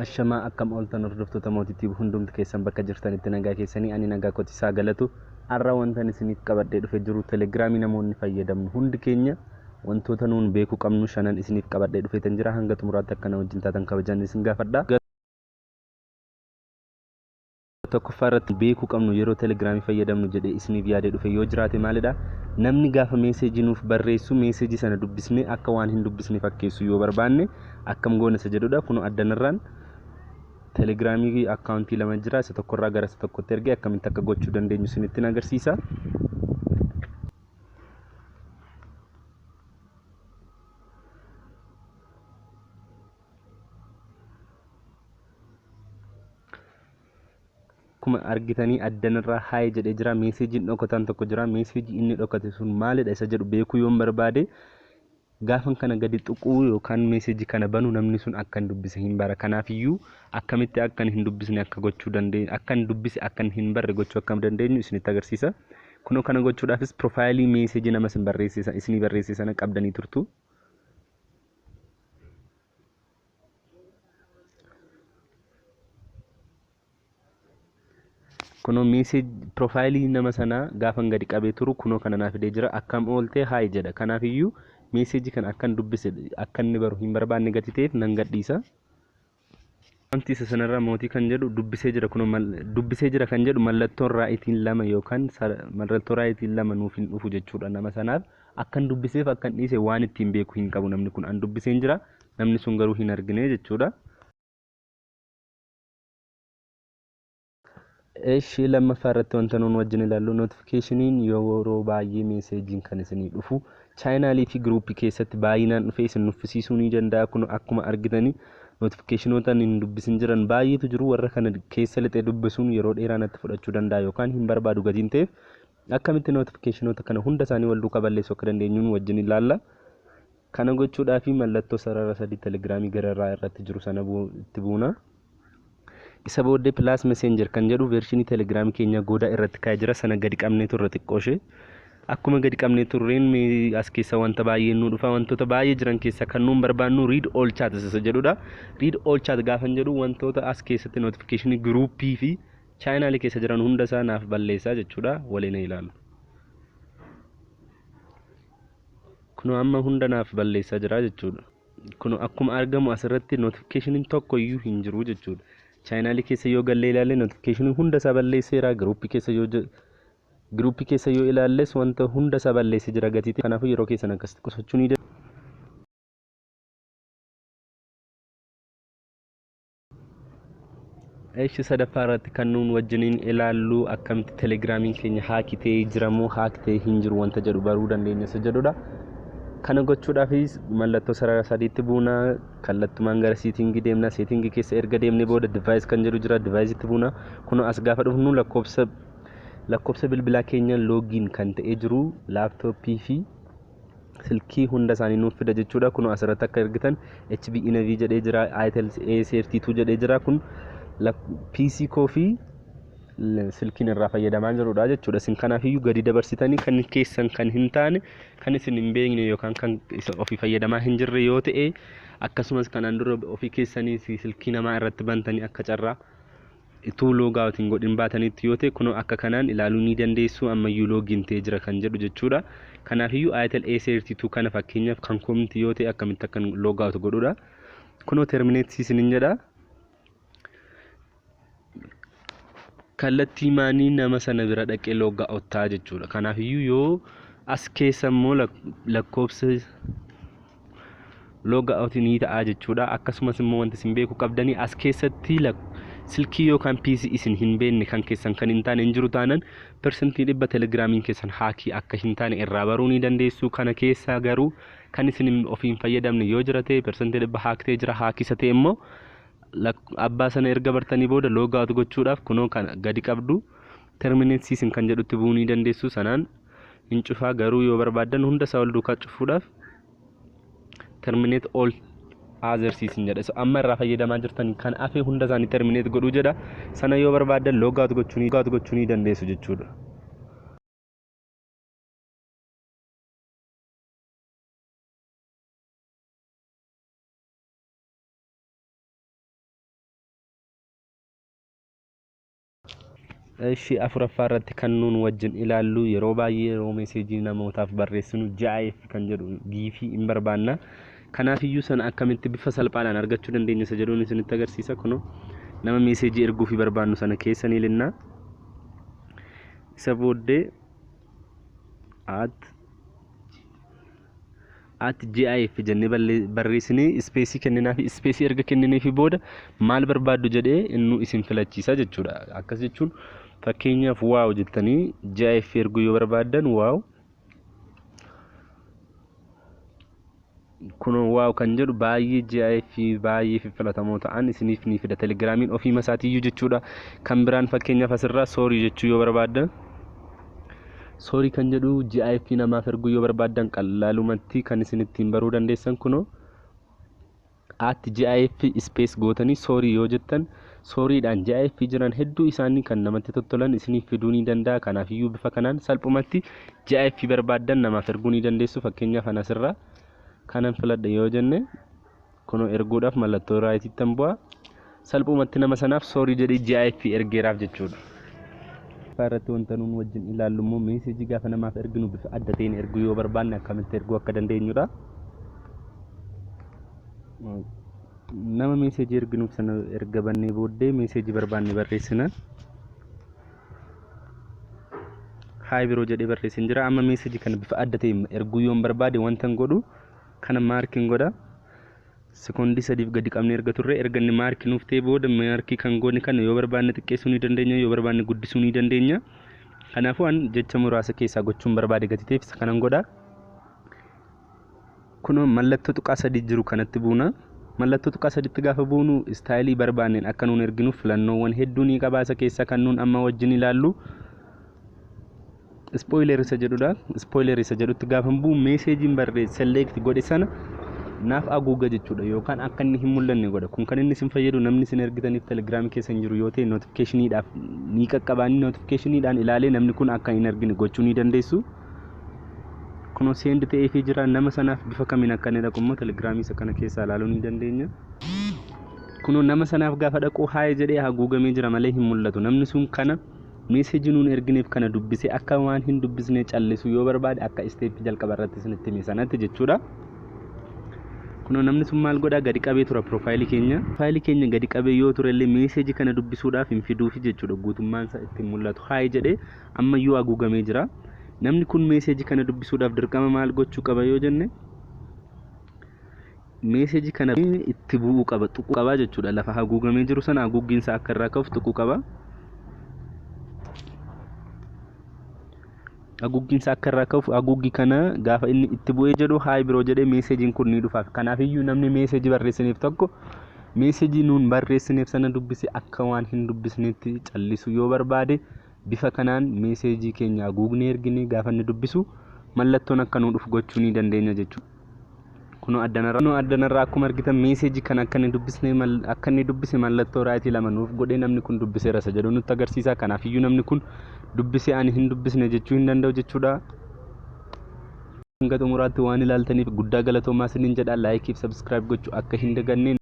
Ashamaa, akkam ooltan hordoftoota Mootii Tube? Hundumti keessan bakka jirtanitti nagaa keessanii? Ani nagaa kooti isaa galatu. Har'a wantan isiniif qabadhee dhufe jiru, Telegiraamii namoonni fayyadamnu hundi keenya wantoota nuun beekuu qabnu shanan isiniif qabadhee dhufeetan jira. Hanga xumuraatti akka na wajjin taatan kabajaan isin gaafadha. Tokkoffaa irratti beekuu qabnu yeroo Telegiraamii fayyadamnu jedhee isiniif yaadee dhufe yoo jiraate maalidha? Namni gaafa meeseejii nuuf barreessu meeseejii sana dubbisnee akka waan hin dubbisne fakkeessu yoo barbaanne akkam goona isa jedhudha. Kun addanarraan Telegiraamii akkaawuntii lama jira. Isa tokkorraa gara isa tokkotti ergee akkamitti akka gochuu dandeenyu isinittiin agarsiisa. Akkuma argitanii addanarraa hi jedhee jira. Meeseejiin dhokataan tokko jira. Meeseejii inni dhokate sun maalidha isa jedhu beekuu yoon barbaade, gaafan kana gadi tuquu yookaan meeseejii kana banu namni sun akkan dubbise hin bara. Kanaafiyyuu akkamitti akkan hin dubbisne akka gochuu dandeenyu, akkan dubbise akkan hin barre gochuu akkam dandeenyu isinitti agarsiisa. Kunoo kana gochuudhaafis piroofaayilii meeseejii nama isin barreesse isinii barreesse sana qabdanii turtu. Kunoo message profaayilii nama sanaa gaafan gadi qabee turu kunoo kana naa fidee jira. Akkam ooltee, hi jedha. Kanaaf iyyuu meeseejii kana akkan dubbise akka inni baru hin barbaanne gati ta'eef nan gadhiisa. Wanti isa sanarraa Mootii kan jedhu dubbisee jira, kunoo dubbisee jira kan jedhu mallattoon raayitiin lama yookaan mallattoo raayitiin lama nuuf hin dhufu jechuudha. Nama sanaaf akkan dubbiseef akkan dhiise waan ittiin beeku hin qabu namni kun. An dubbiseen jira, namni sun garuu hin argine jechuudha. Eshi, lammaffaa irratti wanta nuun wajjin ilaallu, notifikeeshiniin yeroo baay'ee meeseejiin kan isinii dhufu chaayinaalii fi giruuppii keessatti baay'inaan dhufee isin nuffisiisuu ni danda'a. Kun akkuma argitanii notifikeeshinoota hin dubbisin jiran baay'eetu jiru. Warra kana keessa lixee dubbisuun yeroo dheeraa natti fudhachuu danda'a yookaan hin barbaadu gatiin ta'eef, akkamitti notifikeeshinoota kana hunda isaanii wal duukaa balleessuu akka dandeenyuun wajjin ilaalla. Kana gochuudhaaf mallattoo sarara sadii Telegiraamii gararraa irratti jiru sana itti buuna. Isa booddee Plus Messenger kan jedhu veershinii Telegiraamii keenya goodaa irratti kaa'ee jira. Sana gadi qabnee turre xiqqoo ishee. Akkuma gadi qabnee turreen as keessa wanta baay'een nu dhufa. Wantoota baay'ee jiran keessaa kan nuun barbaannu read all chat isa jedhudha. Read all chat gaafan jedhu wantoota as keessatti notification giruuppii fi chaayinaalii keessa jiran hunda isaa naaf balleessaa jechuudha. Waliin ilaalu. Kunoo amma hunda naaf balleessaa jira jechuudha. Kun akkuma argamu asirratti notifikeshiniin tokko iyyuu hin jiru jechuudha. Chaayinaalii keessa yoo gallee ilaalle notifikeshinii hunda isaa balleesseera. Giruuppii keessa yoo ilaalles wanta hunda isaa balleessee jira gatiiti. Kanaafuu yeroo keessan akkasitti qusachuu ni Eshi, sadaffaa irratti kan nuun wajjiniin ilaallu akkamitti Telegiraamiin keenya haaki ta'ee jira moo haaki ta'ee hin jiru wanta jedhu baruu dandeenya isa jedhudha. Kana gochuudhaafis mallattoo sarara sadiitti buuna, kallattumaan gara seetingii deemna. Seetingii keessa erga deemnee booda device kan jedhu jira, device itti buuna. Kun as gaafa dhufnu lakkoofsa bilbilaa keenya login kan ta'ee jiru laaptooppii fi silkii hunda isaanii nuuf fida jechuudha. Kun asirratti akka argitan HB Inavi jedhee jira, Itel A32 jedhee jira. Kun PC koo fi silkiin irraa fayyadamaa jirudha jechuudha. Isin kanaafiyyuu gadi dabarsitanii kan keessan kan hin taane, kan isin hin beekne yookaan kan ofii fayyadamaa hin jirre yoo ta'e, akkasumas kanaan dura ofii keessanii silkii namaa irratti bantanii akka carraa ituu log out hin godhin baatanitti yoo ta'e, kunoo akka kanaan ilaaluu ni dandeessu, ammayyuu login ta'ee jira kan jedhu jechuudha. Kanaafiyyuu Itel A32 kana fakkeenyaaf kan koomti yoo ta'e akkamitti akkan log out godhudha. Kunoo terminate isiniin jedha. Kallattii maanii nama sana bira dhaqee log out ta'a jechuudha. Kanaafiyyuu yoo as keessa immoo lakkoofsa log out ni ta'a jechuudha. Akkasumas immoo wanti isin beekuu qabdanii, as keessatti silkii yookaan PC isin hin beekne kan keessan kan hin taane hin jiru taanan, 100% Telegiraamiin keessan haakii akka hin taane irraa baruu ni dandeessu. Kana keessaa garuu kan isin ofii hin fayyadamne yoo jira ta'e 100% hack ta'ee jira. Haakii isa ta'e immoo abbaa sana erga bartanii booda log out gochuudhaaf kunoo kana gadi qabdu, terminate session kan jedhutti bu'uu ni dandeessu. Sanaan hin cufaa. Garuu yoo barbaaddan hunda isaa wal duukaa cufuudhaaf terminate all others isin jedha. So, amma irraa fayyadamaa jirtan kan hafe hunda isaanii terminate godhuu jedha. Sana yoo barbaaddan log out gochuu ni dandeessu jechuudha. Ishii afuraffaa irratti kan nuun wajjin ilaallu, yeroo baay'ee yeroo meeseejii namootaaf barreessinu GIF kan jedhu, giifii hin barbaanna. Kanaafiyyuu sana akkamitti bifa salphaadhaan argachuu dandeenya isa jedhuun isinitti agarsiisa. Kunoo nama meeseejii erguufii barbaannu sana keessa ni linnaa. Isa booddee at GIF jennee barreessinee ispeesii kenninaa fi ispeesii erga kennineefi booda maal barbaaddu jedhee innu isin filachiisa jechuudha. Akkas jechuun fakkeenyaaf wow jettanii GIF erguu yoo barbaaddan, wow, kunoo wow kan jedhu baay'ee GIF baay'ee fiffilatamoo ta'an isiniif ni fida Telegiraamiin ofii masaatiiyyuu jechuudha. Kan biraan fakkeenyaaf asirraa sorry jechuu yoo barbaaddan, sorry kan jedhu GIF namaaf erguu yoo barbaaddan, qalaalumatti kan isin ittiin baruu dandeessan kunoo @GIF space gootanii sorry yoo jettan, sorrydhaan GIF jiran hedduu isaanii kan namatti tottolan isiniif fiduu ni danda'a. Kanaafiyyuu bifa kanaan salphumatti GIF barbaaddan namaaf erguu ni dandeessu. Fakkeenyaaf an asirraa kanan filadha yoo jenne, kunoo erguudhaaf mallattoo rightiittan bu'a. Salphumatti nama sanaaf sorry jedhee GIF ergeeraaf jechuudha. Irratti wanta nuun wajjin ilaallu immoo meeseejii gaafa namaaf erginu bifa adda ta'een erguu yoo barbaanne akkamitti erguu akka dandeenyudha. Nama meeseejii erginuuf sana erga bannee booddee meeseejii barbaanne barreessina. "Hi bro" jedhee barreessin jira. Amma meeseejii kana bifa adda ta'een erguu yoon barbaade, wanta godhu kana markiin godha. Sekoondii 3f gadi qabnee erga turre, erga inni markii nuuf ta'e booda, markii kan goone kana yoo barbaanne xiqqeessuu ni dandeenya, yoo barbaanne guddisuu ni dandeenya. Kanaafuu an jecha muraasa keessaa gochuun barbaade gati ta'eef isa kanan godha. Kunoo mallattoo tuqaa sadii jiru kanatti buuna. Mallattoo tuqaa sadiitti gaafa buunu istaayilii barbaanneen akka nuun erginuuf filannoowwan hedduu ni qaba. Isa keessaa kan nuun amma wajjin ilaallu spoiler isa jedhudha. Spoiler isa jedhutti gaafa bu'u meeseejiin barree select godhe sana naaf haguuga jechuudha, yookaan akka inni hin mul'anne godha. Kun kan inni isin fayyadu namni isin ergitaniif Telegiraamii keessa hin jiru yoo ta'e notifikeeshiniidhaaf ni qaqqabaanii notifikeshiniidhaan ilaalee namni kun akka hin argine gochuu ni dandeessu. Kunoo send ta'eefii jira. Nama sanaaf bifa kamiin akka inni dhaqu immoo Telegiraamii isa kana keessaa ilaaluu ni dandeenya. Kunoo nama sanaaf gaafa dhaqu "hi" jedhee haguugamee jira malee hin mul'atu. Namni sun kana meeseejii nuun ergineef kana dubbisee akka waan hin dubbisne callisu yoo barbaade, akka isteeppii jalqaba irratti isinitti hime sanatti jechuudha. Kunoo namni sun maal godhaa? Gadi qabee tura piroofaayilii keenya. Piroofaayilii keenya gadi qabee yoo ture illee meeseejii kana dubbisuudhaaf hin fiduufi jechuudha. Guutummaan isaa ittiin mul'atu. "Hi" jedhee ammayyuu haguugamee jira. Namni kun meeseejii kana dubbisuudhaaf dirqama maal gochuu qaba yoo jenne, meeseejii kana itti bu'uu qaba, tuquu qaba jechuudha. Lafa haguugamee jiru sana haguuggiinsa akka irraa ka'uuf tuquu qaba. Haguuggiinsa akka irraa ka'uuf haguuggii kana gaafa inni itti bu'ee jedhu, "Hi bro" jedhee meeseejiin kun ni dhufaaf. Kanaafiyyuu namni meeseejii barreessiniif tokko meeseejii nuun barreessineef sana dubbise akka waan hin dubbisneetti callisu yoo barbaade, bifa kanaan meeseejii keenya haguugnee ergine gaafa inni dubbisu mallattoon akka nuu dhufu gochuu ni dandeenya jechuudha. Kunoo addanarraa akkuma argitan meeseejii kana akka inni dubbise mallattoo rightii lama nuuf godhee namni kun dubbiseera isa jedhu nutti agarsiisa. Kanaafiyyuu namni kun dubbisee ani hin dubbisne jechuu hin danda'u jechuudha. Hanga xumuraatti waan ilaaltaniif guddaa galatoomaa isiniin jedha. Likeii fi subscribe gochuu akka hin dagannee.